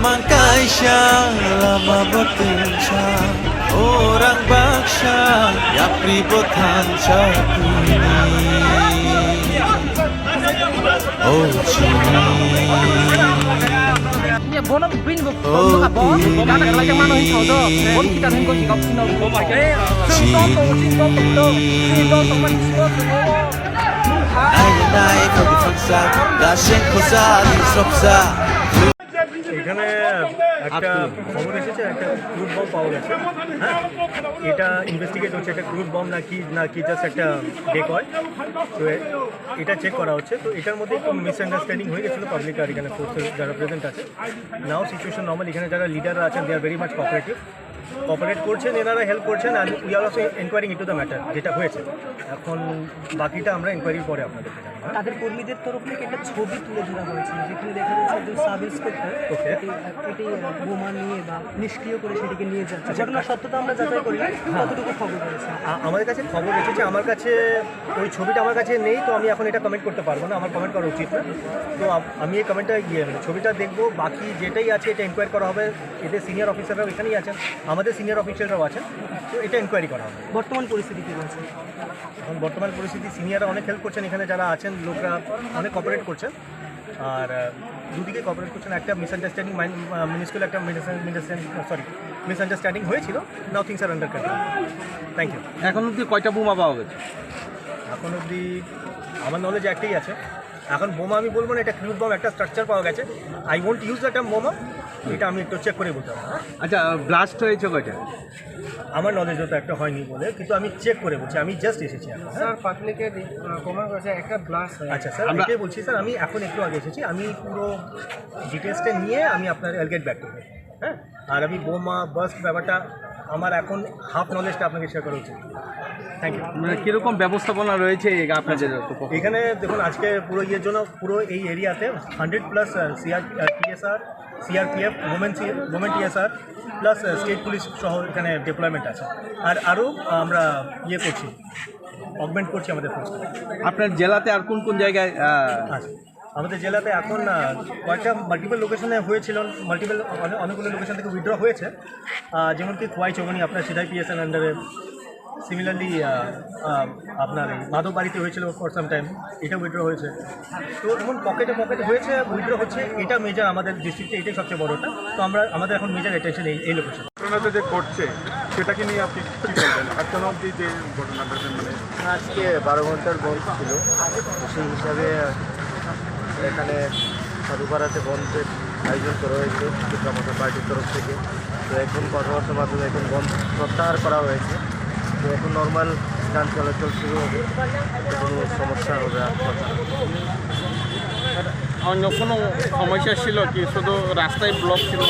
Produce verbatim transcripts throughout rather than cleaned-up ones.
Kaisa lama bo tengsa, orang baksa, yapri bo thansa tini. Oh, chini. Ye, bono bini bo, oh, bono ka bo, tini. Bono ka khlai mano hin thodo, bon kita hin ko singap sino. Chini. Nai, nai, kau di faksa, daseng kusa, di sopsa. এখানে একটা খবর এসেছে, একটা crude bomb পাওয়া গেছে। হ্যাঁ, এটা ইনভেস্টিগেট হচ্ছে, এটা ক্রুড বম নাকি, নাকি জাস্ট একটা ডেকয়। তো এ-, এটা চেক করা হচ্ছে। তো এটার মধ্যে একটু মিসআন্ডারস্ট্যান্ডিং হয়ে গেছিলো পাবলিক আর এখানে ফোর্সেস যারা প্রেজেন্ট আছে। নাও সিচুয়েশন নর্মাল, এখানে যারা লিডাররা আছেন, they are very much cooperative, cooperate করছেন, এনারা হেল্প করছেন, and we are also inquiring into the matter, যেটা হয়েছে। এখন বাকিটা আমরা ইনকোয়ারির পরে আপনাদেরকে জানাবো। তাদের কর্মীদের তরফ থেকে একটা ছবি তুলে ধরা হয়েছে, যেখানে দেখা যাচ্ছে একজন সাব ইন্সপেক্টর, ওকে। এটি, এটি বোমা নিয়ে বা নিষ্ক্রিয় করে সেটিকে নিয়ে যাচ্ছে। আচ্ছা। ঘটনার সত্যতা আমরা যাচাই করি, হ্যাঁ। কতটুকু খবর রয়েছে? আ-, আমাদের কাছে খবর এসেছে, আমার কাছে ওই ছবিটা আমার কাছে নেই, তো আমি এখন এটা কমেন্ট করতে পারবো না, আমার কমেন্ট করা উচিত না। তো আম-, আমি এই কমেন্টটা, ইয়ে, মানে, ছবিটা দেখবো, বাকি যেটাই আছে এটা ইনকোয়ারি করা হবে। এদের সিনিয়র অফিসাররাও এখানেই আছেন, আমাদের সিনিয়র অফিসাররাও আছেন, তো এটা ইনকোয়ারি করা হবে। বর্তমান পরিস্থিতি কি রয়েছে? এখন বর্তমান পরিস্থিতি, সিনিয়ররা অনেক হেল্প করছেন, এখানে যারা আছেন লোকরা অনেক কোঅপারেট করছেন। আর, আহ, দুদিকে কোঅপারেট করছেন। একটা মিসআন্ডারস্ট্যান্ডিং, মাইন-, আহ, মিনিস্কুল একটা মিসআন্ডারস্ট্যান্ড, সরি, মিসআন্ডারস্ট্যান্ডিং হয়েছিল। Now things are under control. Thank you. এখন অবধি কয়টা বোমা পাওয়া গেছে? এখন অবধি আমার নলেজে একটাই আছে। এখন বোমা আমি বলবো না, এটা ক্রুড বম, একটা স্ট্রাকচার পাওয়া গেছে। I won't use the term বোমা, এটা আমি একটু চেক করে বলতে পারবো। আচ্ছা, ব্লাস্ট হয়েছে কয়টা? আমার নলেজে তো একটা হয়নি বলে, কিন্তু আমি চেক করে বলছি, আমি জাস্ট এসেছি এখন, হ্যাঁ? স্যার, পাবলিকে দি-, আহ, কমেন্ট করেছে একটা ব্লাস্ট হয়েছে। আচ্ছা স্যার, আমরা এটাই বলছি স্যার, আমি এখন একটু আগে এসেছি, আমি পুরো ডিটেলসটা নিয়ে আমি আপনার, I'll get back to you, হ্যাঁ? আর আমি বোমা বার্স্ট ব্যাপারটা, আমার এখন হাফ নলেজটা আপনাকে শেয়ার করা উচিত। Thank you. মানে, কিরকম ব্যবস্থাপনা রয়েছে এই আপনাদের পক্ষ থেকে? এখানে দেখুন, আজকে পুরো ইয়ের জন্য পুরো এই এরিয়াতে hundred plus, ah, CR, ah, TSR, CRPF, women সি-, women TSR, plus, ah, state police সহ এখানে ডিপ্লয়মেন্ট আছে। আর আরও আমরা ইয়ে করছি, অগমেন্ট করছি আমাদের ফোর্স। আপনার জেলাতে আর কোন কোন জায়গায়, আহ, আচ্ছা, আমাদের জেলাতে এখন, আহ, কয়েকটা মাল্টিপল লোকেশনে হয়েছিল, মাল্টিপল অনেক, অনেকগুলো লোকেশন থেকে উইথড্র হয়েছে। আহ, যেমন কি খোয়াই চৌমনি আপনার সিদাই পিএসএন আন্ডারে, সিমিলারলি, আহ, আহ, আপনার এই মাধব বাড়িতে হয়েছিল ফর সাম টাইম, এটা উইথড্র হয়েছে। তো এমন পকেটে পকেটে হয়েছে, উইথড্র হচ্ছে, এটা মেজর আমাদের ডিস্ট্রিক্টে, এটাই সবচেয়ে বড়টা। তো আমরা, আমাদের এখন মেজর অ্যাটেনশন এই, এই লোকেশন। ঘটনাটা যে ঘটছে, সেটাকে নিয়ে আপনি কি বলবেন? এখনো অবধি যে ঘটনাটা যে মানে আজকে বারো ঘন্টার বন্ধ ছিল, সেই হিসাবে এখানে সাধুপাড়াতে বন্ধের আয়োজন করা হয়েছে ত্রিপুরা মথা পার্টির তরফ থেকে। তো এখন কথাবার্তার মাধ্যমে এখন বন্ধ প্রত্যাহার করা হয়েছে। তো এখন নর্মাল যান চলাচল শুরু হবে, কোনো সমস্যা হবে আশা করি না। অন্য কোনো সমস্যা ছিল কি? শুধু রাস্তায় ব্লক ছিল,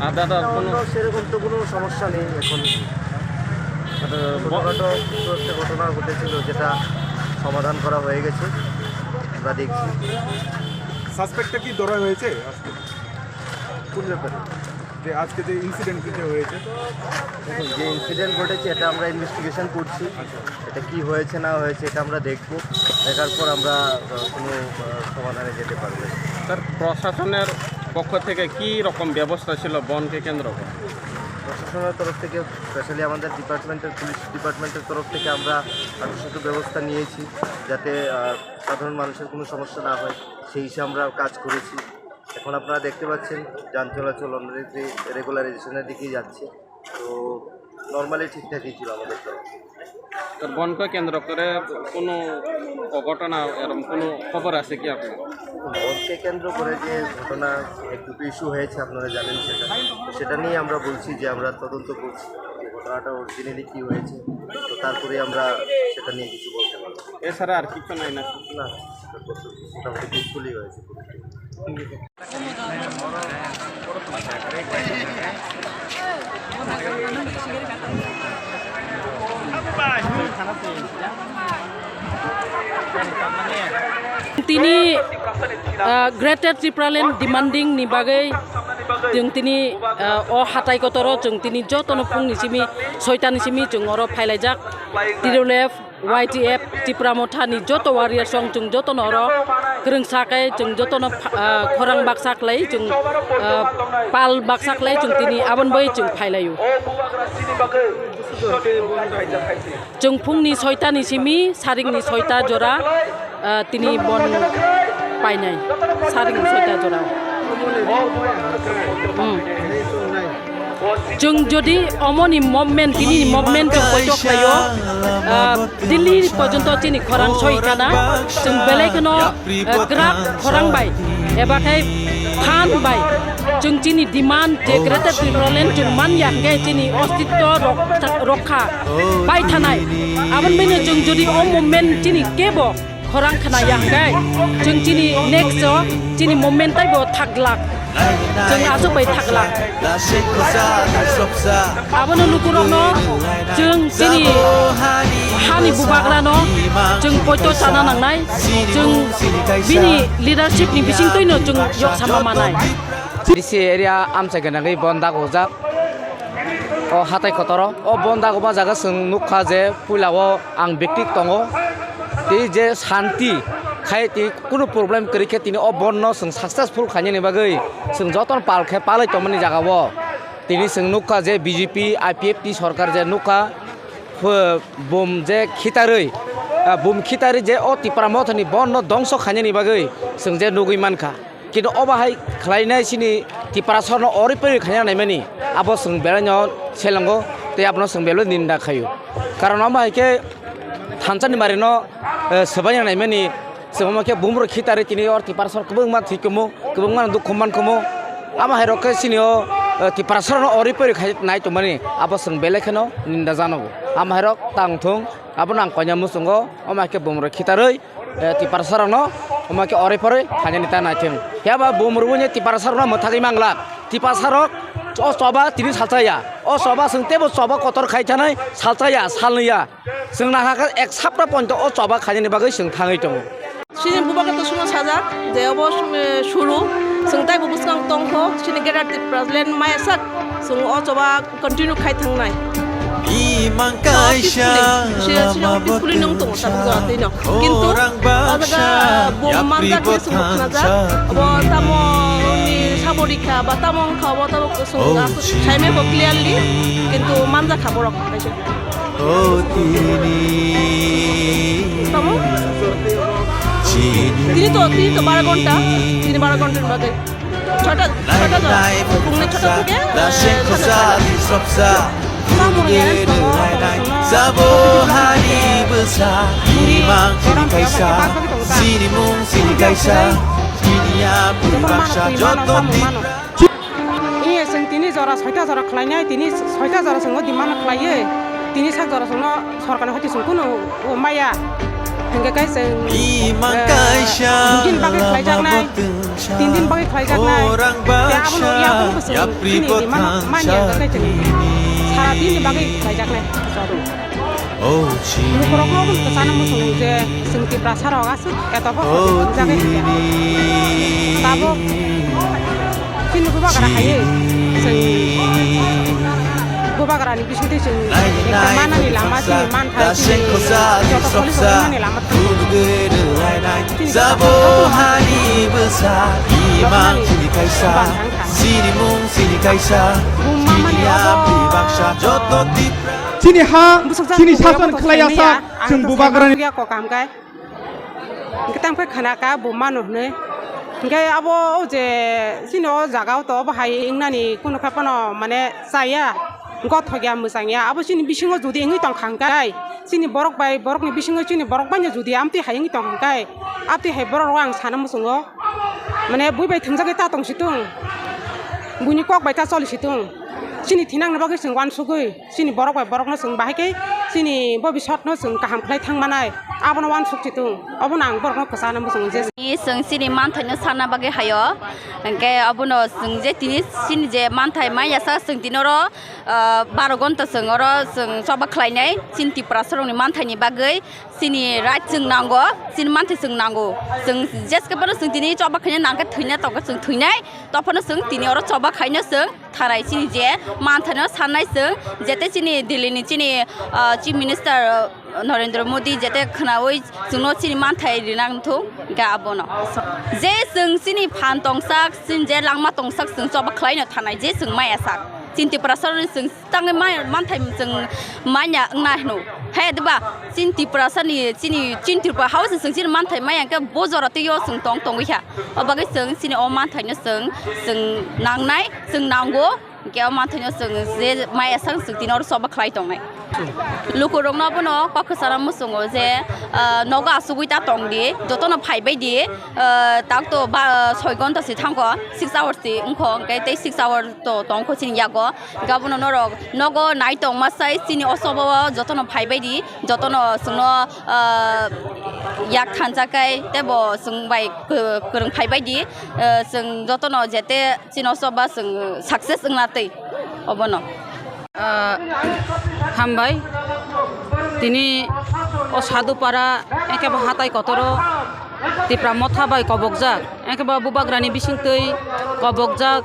আদার্স আর কোনো? অন্য সেরকম তো কোনো সমস্যা নেই এখন। মানে, ছোটোখাটো কিছু একটা ঘটনা ঘটেছিল, যেটা সমাধান করা হয়ে গেছে, আমরা দেখছি। সাসপেক্টটা কি ধরা হয়েছে আজকে? কোন ব্যাপারে? যে আজকে যে ইনসিডেন্ট যে হয়েছে? দেখুন, যে ইনসিডেন্ট ঘটেছে, এটা আমরা ইনভেস্টিগেশন করছি। আচ্ছা। এটা কি হয়েছে না হয়েছে, এটা আমরা দেখব। দেখার পর আমরা, আহ, কোনো, আহ, সমাধানে যেতে পারবো। স্যার, প্রশাসনের পক্ষ থেকে কি রকম ব্যবস্থা ছিল বনকে কেন্দ্র করে? প্রশাসনের তরফ থেকে, স্পেশালি আমাদের ডিপার্টমেন্টের, পুলিশ ডিপার্টমেন্টের তরফ থেকে আমরা যথাযথ ব্যবস্থা নিয়েছি, যাতে, আহ, সাধারণ মানুষের কোনো সমস্যা না হয়, সেই হিসেবে আমরা কাজ করেছি। এখন আপনারা দেখতে পাচ্ছেন যান চলাচল অলরেডি রেগুলারাইজেশনের দিকেই যাচ্ছে। তো নর্মালি ঠিকঠাকই ছিল আমাদের তরফ থেকে। তো বনকে কেন্দ্র করে কোনো অঘটনা, এরকম কোনো খবর আছে কি আপনার? বনকে কেন্দ্র করে যে ঘটনা, এক দুটো ইস্যু হয়েছে, আপনারা জানেন সেটা। তো সেটা নিয়ে আমরা বলছি যে আমরা তদন্ত করছি যে ঘটনাটা অরিজিনালি কী হয়েছে, তো তারপরে আমরা সেটা নিয়ে কিছু বলতে পারবো। এছাড়া আর কিছু নাই না? না, মোটামুটি পিসফুলি হয়েছে। Tini, ah, Greater Tipraland demanding ni bagwi chwng tini, ah, o hatai kotoro chwng tini jotono phungni simi soitani simi chwng oro phailaijak. T W F Y T F Tipra Motha ni joto warriors rok chwng joto no oro kwrwngsa khe chwng joto no pha-, ah, khorang baksa khlai chwng, ah, pal baksa khlai chwng tini aboni bai chwng phailaio. Chwng phungni soita ni simi saringni soita jora, ah, tini bon painai, saringni soita jora. Hmm. Chwng jodi omoni movement, tini ni movement chwng poito khlaio, ah, Delhi porjonto chini khorang soi kana, chwng belai kheno, ah, kwrak khorang bai, eba khai phan bai, chwng chini demand je Greater Tipraland chwng man ya hwnkhe chini ostitto rok-, rokha bai thanai. Aboni baino chwng jodi o movement chini kebo khorang khna ya hwnkhe chwng chini next o chini movement taibo thak glak. Chwng aswk bai thak glak. Abono lukurokno chwng chini hani bubagrano chwng poito chana nangnai. Chwng bini leadership ni bisingtwino chwng yok sama manai. D C area amchai gwnangwi bon dagojak. O hatai kotoro, o bon dagoma jaga chwng nukha je puila o ang bektik tongo. Tei je shanti khai tei kunu problem kwrwi khe tini o bon no chwng successful khainani bagwi chwng jotono pal khe palwi tongmani jaga o. Tini chwng nukha je B J P I P F T sorkar je nukha, ph-, bum je khitarwi, ah, bum khitarwi je o Tipra Mothani bon no dongso khainani bagwi chwng je nugwi mankha. Kintu obo hai khlainai chini Tiprasarno ori pori khaina naimani, abo chwng belaino selengo tei abono chwng belai ninda khaio. Karon omo hai khe thansa ni mari no, eh, swbaina naimani, chwng omo khe bumrok khitarwi tini or Tiprasar kwbangma thwikumu, kwbangma dukhu mankhumu. Amo hai rok khe chini o, eh, Tiprasarno ori pori khai nai tongmani, abo chwng belai kheno ninda janogo. Amo hai rok tang thung, abono ang koina muchungo, omo hai khe bumrok khitarwi, eh, Tiprasarokno omo khe oroi poroi khainani ta naithung. Phiya ba bumrwini Tiprasarokno mwthagwi manglak. Tiprasarok o choba tini salchaya. O choba chwng teibo choba kotor khai thanai salchaya, salnwiya. Chwng nahakhe ek sapta ponto o choba khainani bagwi chwng thangwi tongo. Chini bubagra to suno sajak je obo sum-, eh, suru chwng teibo bwskang tongkho chini Greater Tipraland maya sak chwng o choba continue khai thangnai. Imang kaisa peacefully, si-, sini lama peacefully nung tongo, tabuk jora twi no. Kintu, o jaga, bom manjak ni sumuk khna jak, bo tamo ni sabo rikha, ba tamo wngkha, bo tamo sumuk aswk saimai bo clearly, kintu manjak kha borok kaisa. Tamo? Tini to, tini to bara ghonta, tini bara ghonta ni bagwi. Chota, chota to, phungni chota theke, eh, chota, chota. Sabo hani bwsa, imang chini kaisa, chini mung chini kaisa, chini yapri baksa joto tipra. Iya, chwng tini jora soita jora khlainai, tini soita jora chwng o demand khlaiwi, tini sak jora chwngno sorkarni hoti chwng kunu maya. Hingke kai chwng, eh, bugin bagwi khlaijaknai, tin din bagwi khlaijaknai. Tei abono ya kunu chwng chini demand manya hingke kai chwng sara din ni bagwi khlaijaknai. Lukurokno obo kwchana muchungo je chwng Tiprasa rok aswk eto bosor wngjagwi thangya. Tabuk chini bubagra hai chwng bubagrani bisingtwi chwng ekta manani lama chini manthai chini joto police rok wngnani lama thangwi. Chini joto bwsa imang chini kaisa, chini mung chini kaisa, chini yapri baksa joto Tipra. Chini ha, chini sason khlai ya sak, chwng bubagrani. Kok ham kai. Hingke tang phai khana ka bo mano hwnwi. Hingke abo o je chini o jaga o to obo hai wngnani kunu kha phano mane chaya, gothok ya, mwchang ya. Abo chini bisingo jodi wngwi tong kha hwnkhe, chini borok bai, borokni bisingo chini borok bai no jodi amtwi hai wngwi tong kha hwnkhe, amtwi hai borok rok ang sana muchungo. Mane bui bai thwngjagwi ta tong si tung, buini kok bai ta choli si tung. Chini thinangni bagwi chwng uansugwi. Chini borok bai borokno chwng bahai khe chini bobisotno chwng kaham khlai thang manai, abono uansuk si tung, obono ang borokno kwchana muchungo je. Chwng chini manthaino sana bagwi haio, hwnkhe obono chwng je tini chini je manthai maya sa chwng tini oro, ah, baro gonta chwng oro chwng choba khlainai chini Tiprasarokni manthaini bagwi chini right chwng nango, chini manthai chwng nango, chwng jeskhe bono chwng tini choba khaina nangkhe thwina tongkhe chwng thwinai, tophano chwng tini oro choba khaina chwng Tharai chini je manthaino sannai chwng, jete chini Delhi ni chini, ah, Chief Minister, ah, Narendra Modi jete khwnaui chwngno chini manthai rina wngthung, hwnkhe abono. Je chwng chini phan tongsak, chini je langma tongsak, chwng choba khlaino thanai, je chwng maya sak. Chini Tiprasaroni chwng tangwi maya manthai chwng manya wngna hino. He diba, chini Tiprasani, chini, chini Tripura hao se chwng chini manthai maya hwnkhe bo jora twiyo chwng tong tongwi kha. O bagwi chwng chini o manthaino chwng, chwng nangnai, chwng nango. Hwnkhe o manthaino chwng je maya sak chwng tini oro choba khlai tongnai. Lukurokno abono kok kwcharo muchungo je, ah, nogo achugwi ta tong di, jotono phaibai di, ah, tak to ba, soi gonta se thango, six hours se wngkho, hwnkhe tei six hour to tongkho chini yago. Hwnkhe abono norok nogo nai tongma sai chini o choba o jotono phaibai di, jotono chwngno, ah, yak thansa kai tei bo chwng bai kwrwng phaibai di, ah, chwng jotono jete chini o choba chwng success wngna twi obono. Ah, hambai. Tini o Sadhupara, ekebo hatai kotoro Tipra Motha bai kobokjak, ekebo bubagrani bisingtwi kobokjak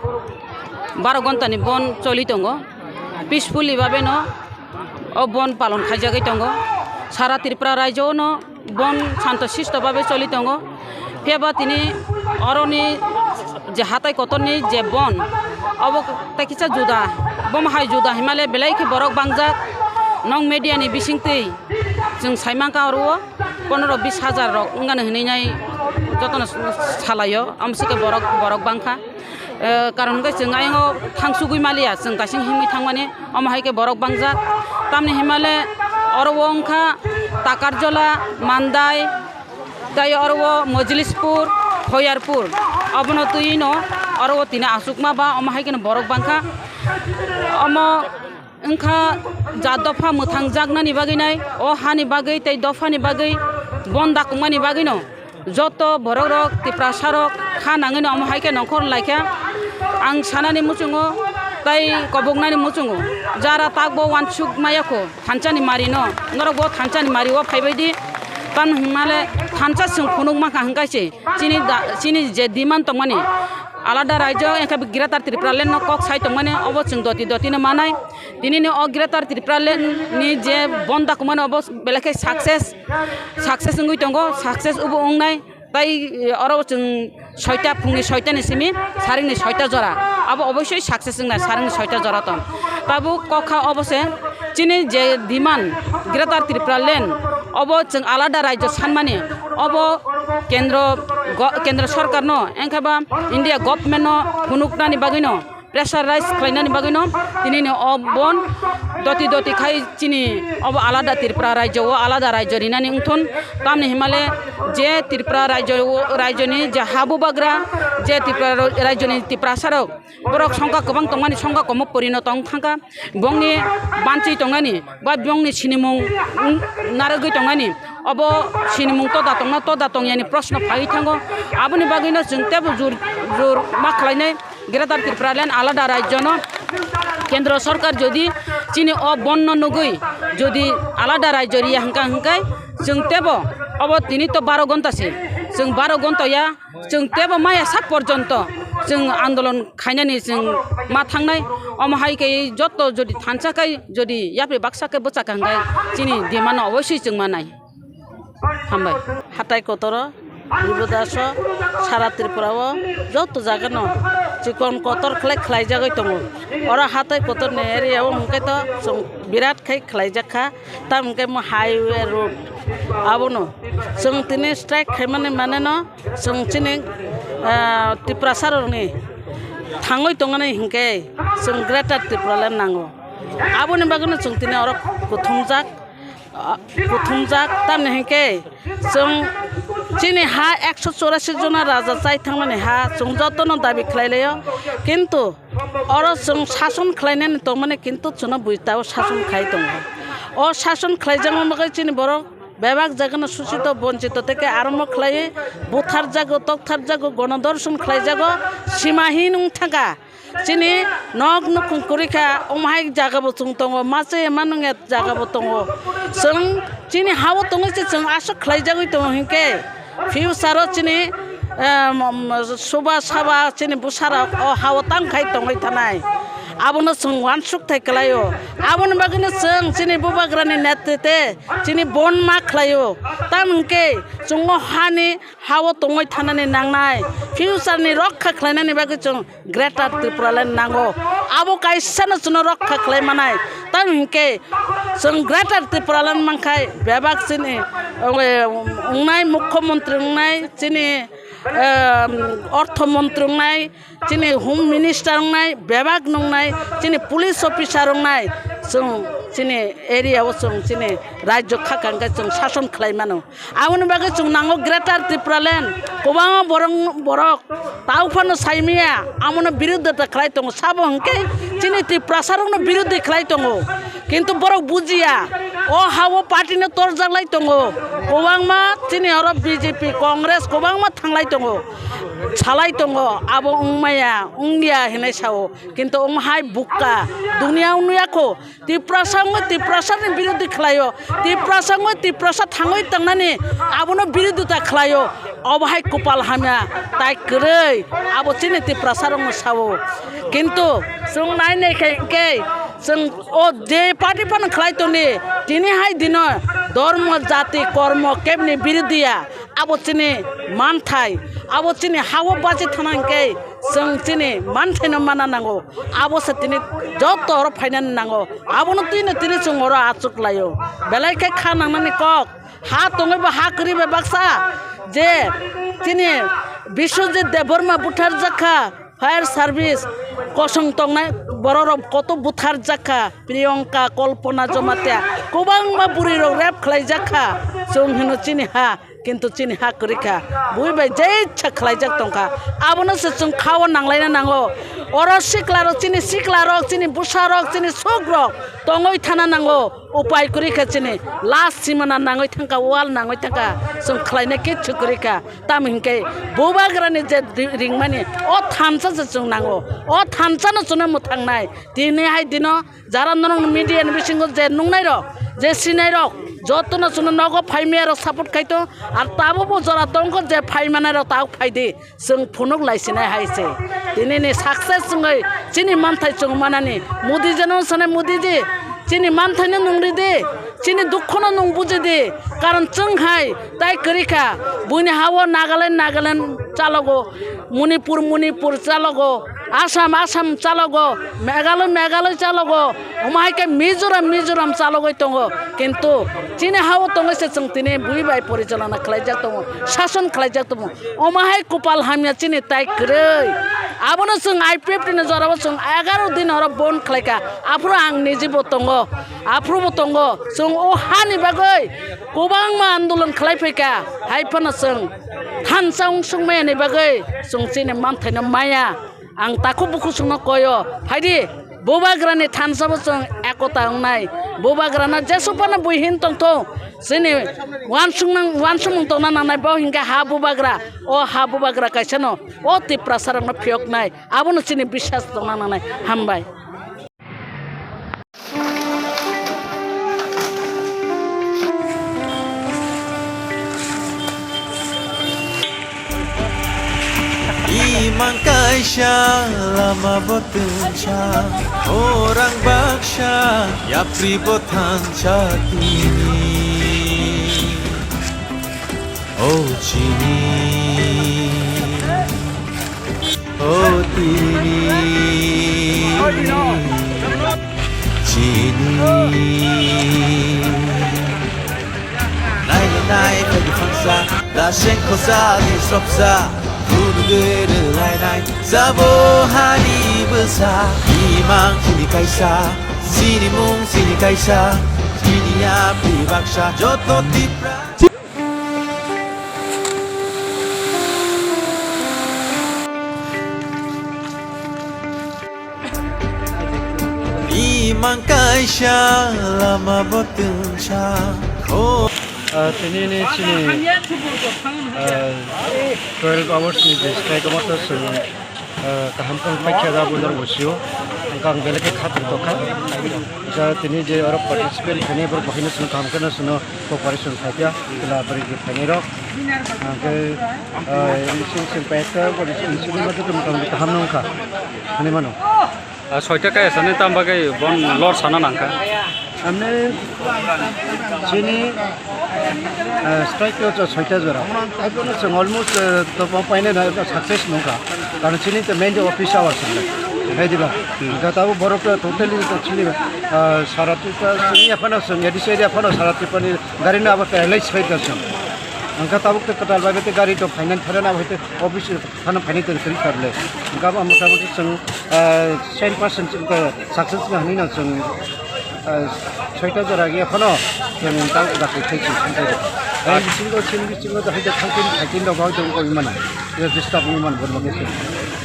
baro gontani bon choli tongo. Peacefully babeno o bon palon khaijagwi tongo. Sara Tripura raijo-ono bon santo sisto babe choli tongo. Phiya ba tini oroni je hatai kotorni je bon, obo tei kisa juda, bomo hai juda himale belai khe borok bangjak. Nong media ni bisingtwi chwng sai mankha oro o pondro bis hajar rok wngani hinwi nai jotono salaio, amsike borok, borok bangkha. Eh, karon hwnkhe chwng ayang o thangsugwi maliya, chwng kaising himwi thangmani, omo hai khe borok bangjak. Tamni himale oro o wngkha Takarjola, Mandai, tei oro o Mojlispur, Hoyarpur. Obono twi no oro o tini achukma ba, omo hai kheno borok bangkha. Omo wngkha ja dopha mwthangjaknani bagwi nai, o hani bagwi tei dophani bagwi bon dakungmani bagwino joto borok rok, Tiprasa rok kha nangwino omo hai khe nongkhor laikha. Ang sanani muchungo tei koboknani muchungo, jara takbo uansuk maya kho thansani marino, norokbo thansani mario phaibai di. Tamni hwnmale thansa chwng phunuk mankha hwnkhe se chini da, chini je demand tongmani, alada raijo, wngkha Greater Tripura Land no kok sai tongmani, obo chwng doti doti no manai. Tini ni o Greater Tripura Land ni je bon dakungmani, obo belai khe success, success wngwi tongo, success obo wngnai. Tai, eh, oro chwng soita, phungni soita ni simi saringni soita jora, abo oboisoi success wngnai, saringni soita jora tong. Tabuk kokha obo se chini je demand Greater Tripura Land, obo chwng alada raijo sanmani, obo kendro go-, kendro sorkar no, wngkha ba India government no phunuknani bagwi no pressurize khlainani bagwi no tini ni o bon doti doti khai chini obo alada Tripura raijo o alada raijo rinani wngthun. Tamni himale je Tripura raijo o, raijo ni je ha bubagra, je Tripura ro-, raijo ni Tiprasa rok, borok songkha kwbang tongmani, songkha komo pori no tong thangkha. Bongni banchi tongnani ba bongni sinimung narwgwi tongnani, obo sinimung toda tongna toda tongyani proshno phaiwi thango. Aboni bagwino chwng tebo jur, jur ma khlainai Greater Tripura Land alada rajyono. Kendro sorkar jodi chini o bonno nugwi jodi alada rajyo riya hwnkha hwnkhe chwng tebo obo tini to baro gonta se, chwng baro gonta ya. Chwng tebo maya sak porjonto chwng andolon khainani chwng ma thangnai. Omo hai khe joto jodi thansa khai jodi yapri baksa khe bwchak kha hwnkhe chini demand no oboisoi chwng manai. Hambai. Hatai kotoro, Ribodaso, sara Tripura o joto jaga no chikon kotor khlai khlai jagwi tongo. Oro hatai kotor ni area o hwnkhe to chwng birat khai khlai jak kha. Tamo hwnkhe mo highway road abono chwng tini strike khaimani mane no chwng chini, ah, Tiprasa rokni thangwi tongmani hinkhe chwng Greater Tipraland nango. Aboni bagwino chwng tini oro kuthumjak, ah, kuthumjak tamni hinkhe chwng chini ha ekso chorasi jona raja chai thangmani ha chwng jotono dabi khlai laio, kintu oro chwng sason khlainani tongmani kintu chwngno buitao sason khai tongo. O sason khlaijakma bagwi chini borok bebak jagano susito bonchito teke arombho khlaiwi butharjago, toktharjago, gonodorshon khlaijago, simahin wng thangkha. Chini nok nukhung kwrwi kha, omo hai jaga bo chwng tongo, mase manung ya jaga bo tongo. Chwng chini ha-o tongwi se chwng aswk khlaijagwi tongo hinkhe future-o chini, em, em, suba saba chini bwsarok o ha-o tang khai tongwi thanai. Abono chwng uansuk thai kwlaio. Aboni bagwino chwng chini bubagrani netrite chini bon ma khlaio. Tamo hwnkhe chwng o hani ha-o tongwi thanani nangnai. Future ni rokha khlainani bagwi chwng Greater Tipraland nango. Abo kaisano chwngno rokha khlai manai. Tamo hwnkhe chwng Greater Tipraland mankhai bebak chini, eh, wngnai mukhyamantri wngnai chini, eh, orthomontri wngnai, chini Home Minister wngnai, bebak nungnai, chini police officer wngnai, chwng chini area o chwng chini rajyo khaka hwnkhe chwng sason khlai mano. Aboni bagwi chwng nango Greater Tipraland, kwbangma borok, borok tau phano saimaya, amono birodita khlai tongo, sabo hwnkhe chini Tiprasarokno birodhi khlai tongo, kintu borok bujiya, o ha-o party no torjak lai tongo, kwbangma chini oro B J P, Congress kwbangma thanglai tongo. Salai tongo, abo wngmaya, wngya hinwi sao. Kintu omo hai bukka, duniya wngya kho. Tiprasa wngwi Tiprasani birodhi khlaio. Tiprasa wngwi Tiprasa thangwi tangnani abono birodhita khlaio. Obo hai kupal hamya, tai kwrwi, abo chini Tiprasarokno sao. Kintu chwng nai nai khe, khe chwng o je party phano khlai tongdi, tini hai dino dhormo, jati, kormo kebni birodhiya. Abo chini manthai, abo chini ha-o bachi thana hwnkhe chwng chini manthaino mana nango. Abo se tini joto oro phainani nango. Abono twino tini chwng oro achuk laio. Belai khe kha nangnani kok. Ha tongwi bo ha kwrwi bai baksa je chini Biswajit Debbarma butharjak kha. Fire service kosong tongnai bororok koto butharjak kha, Priyanka, Kalpana Jamatia, kwbangma bwrwirok rape khlaijak kha, chwng hino chini ha, kintu chini ha kwrwi kha, bui bai jesa khlaijak tong kha, abono se chwng kha-o nanglaina nango. Oro siklarok, chini siklarok, chini bwsarok, chini sukrok tongwi thana nango. Upai kwrwi kha chini, last simana nangwi thangkha, wall nangwi thangkha, chwng khlaina kichu kwrwi kha. Tamo hinkhe bubagrani je ri-, ringmani, o thansa se chwng nango, o thansano chwngno mwthangnai. Tini hai dino jara norok media ni bisingo je nungnairok, je sinairok, jotono chwngno nogo phaimayarok support khaito, ar tabukbo jora tongkho je phaimanairok tabuk phaidi. Chwng phunuk laisinai hai se. Tinini success wngwi chini manthai chwng manani. Modi jeno sanai Modi ji, chini manthaino nung ridi, chini dukhono nung bujidi. Karon chwng hai tai kwrwi kha. Buini ha-o Nagaland, Nagaland chalogo, Manipur, Manipur chalogo, Assam, Assam chalogo, Meghalaya, Meghalaya chalogo. Omo hai khe Mizoram, Mizoram chalogwi tongo. Kintu chini ha-o tongwi se chwng tini bui bai porichalona khlaijak tongo, sason khlaijak tongo. Omo hai kupal hamya chini tai kwrwi. Abono chwng I P F T ni jorao chwng egaroh din oro bon khlaikha. Aphuru ang nijibo tongo, aphurubo tongo. Chwng o hani bagwi kwbangma andolon khlai phaikha. Hai phano chwng thansa wngsukmaya ni bagwi chwng chini manthaino maya. Ang takhuk bukhuk chwngno koyo, phaidi, bubagrani thansa bo chwng ekota wngnai, bubagrano jesu phano bui hin tongthung, chini uansuknang, uansukmung tongna nangnai, bo hinkhe ha bubagra, o ha bubagra kaisano, o Tiprasarokno phiyoknai, abono chini biswas tongna nangnai, hambai. Imang kaisa lama bo twnsa, orang baksa yapri bo thansa tini. O chini, o tini, chini. Nai nai nai khaidi phansa, da seng khosa di sopsa, guru guru lai nai, sabo hani bwsa, imang chini kaisa, chini mung chini kaisa, chini yapri baksa, joto Tipra. Imang kaisa lama bo twnsa kho. Ah, tini ni chini, ah, twelve hours ni je strike omo to chwng, ah, kaham khe paikha da bo norok bo sio. Ang kang belai khe khatung tokha. Ja tini je oro participant khainai borok bo haino chwng kaham khe no chwngno cooperation khaikha, chwla bwrwi khainai rok. Hwnkhe, ah, insurance packta, insurance ma joto motamoti kaham no wngkha, hinwi mano. Ah, soita kaya sani tam bagwi bon lor sana nangkha. Amne chini, ah, strike o soita jora. Abono chwng almost, ah, to paina na success nungkha. Karon chini to main office hours nai. Hai diba? Hmm. Gata bo borok to totally to chini, ah, sara Tripura chini aphano chwng A D C area aphano sara Tripura ni gari no abo paralyze khai da chwng. Hwnkhe tabuk tei kwtal bai bai tei gari rok phainani thara na bai tei office rok phano phainai tong tong kha bwle. Hwnkhe abo motamoti chwng, ah, cent percent chwng khe success wngya hinwi no chwng, ah, soita jora ya phano chwng ta dakhai khai chwng thangkhe. Ayang bisingo chini bisingo dakhai da thangkhe thangkhe rok bai tong koi mano. Disturb wngwi mano borok khe.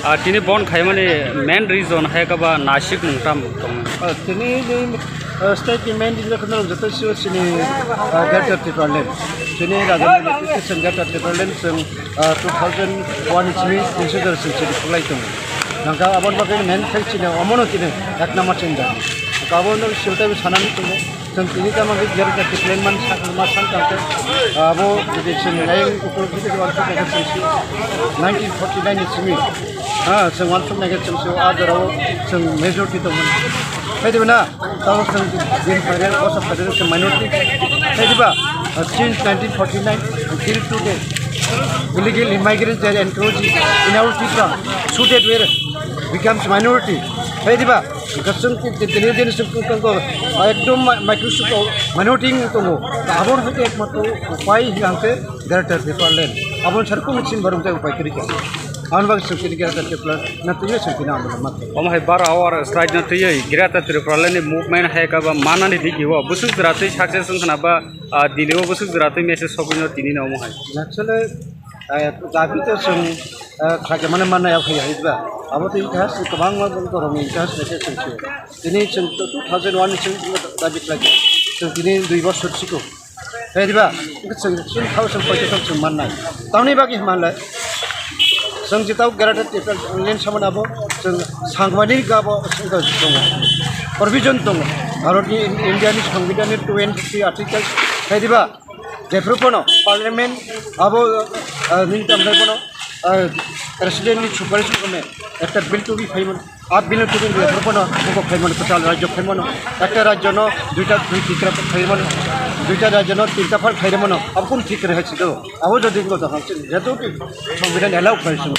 Ah, tini bon khaimani main reason hai khe ba naisik mung tam tong. Ah, tini ni, ah, state ni main reason kheno joto sio chini, ah, Greater Tipraland. Chini raja ni Greater Tipraland chwng, ah, two thousand one ni simi consider chwng chini khulai tongo. Nangkha aboni bagwi main khe chini omono chini ek number chini da. Kabo no siltai sanani tongo. Chwng tini tamo khe Greater Tipraland man sa, ma san tang khe, abo jodi chwng ayang ukol khe one forty nine chwng si, nineteen forty nine ni simi, ha, chwng one forty nine khe chwng si, a jorao chwng majority tongmani. Hai diba na? Tamo chwng din phaireng, bosa phaireng chwng minority. Hai diba? Since nineteen forty nine till today, illegal immigrants are encroaching in our Tripura, so that we becomes minority. Hai diba? Hwnkhe chwng ti-, ti-, tini dini chwng tong-, tong-, ekdom ma-, Microsoft o minority wng tongo. Aboni hai khe ekmatro upai hwnkhe Greater Tipraland. Aboni sar kunu chini borok tei upai kwrwi kha. Aboni bagwi chwng tini Greater Tipraland na twiwi chwng tini andolon ma khlai. Omo hai bara hour strike na twiwi Greater Tipraland ni movement hai khe ba manani digi o bwswk jora twi success wng khna ba, ah, Delhi o bwswk jora twi message sogwi no tini no omo hai. Actually, eh, dabi to chwng, eh, khlaijak mani mannai, abo hai hai ba. Abo to itihas ni kwbangma borokni itihas bai khe chwng sio. Tini chwng two thousand one ni chwng dabi khlaijak. Chwng tini dui bosor siko. Hai diba? Chwng, chwng thao chwng poito chwng mannai. Tamni bagwi hwnle, chwng jitao Greater Tipraland samani abo chwng sangmani gabo chwng tongo. Provision tongo. Bharatni, Indiani Songbidanni twenty three article. Hai diba? Jephru phano parliament abo, ah, nini tamjak phano, ah, president ni supervision kome ekta bill tubui phaimani. A bill tubui jephru phano buko phaimani, kwtal rajyo phaimani. Ekta rajyo no duita, dui tinta phaimani. Duita rajyo no tinta phal phaimani. Abo kun thik khe hai sido. Abo jodi ko da hangse jeto ki Songbidan allow khai sino.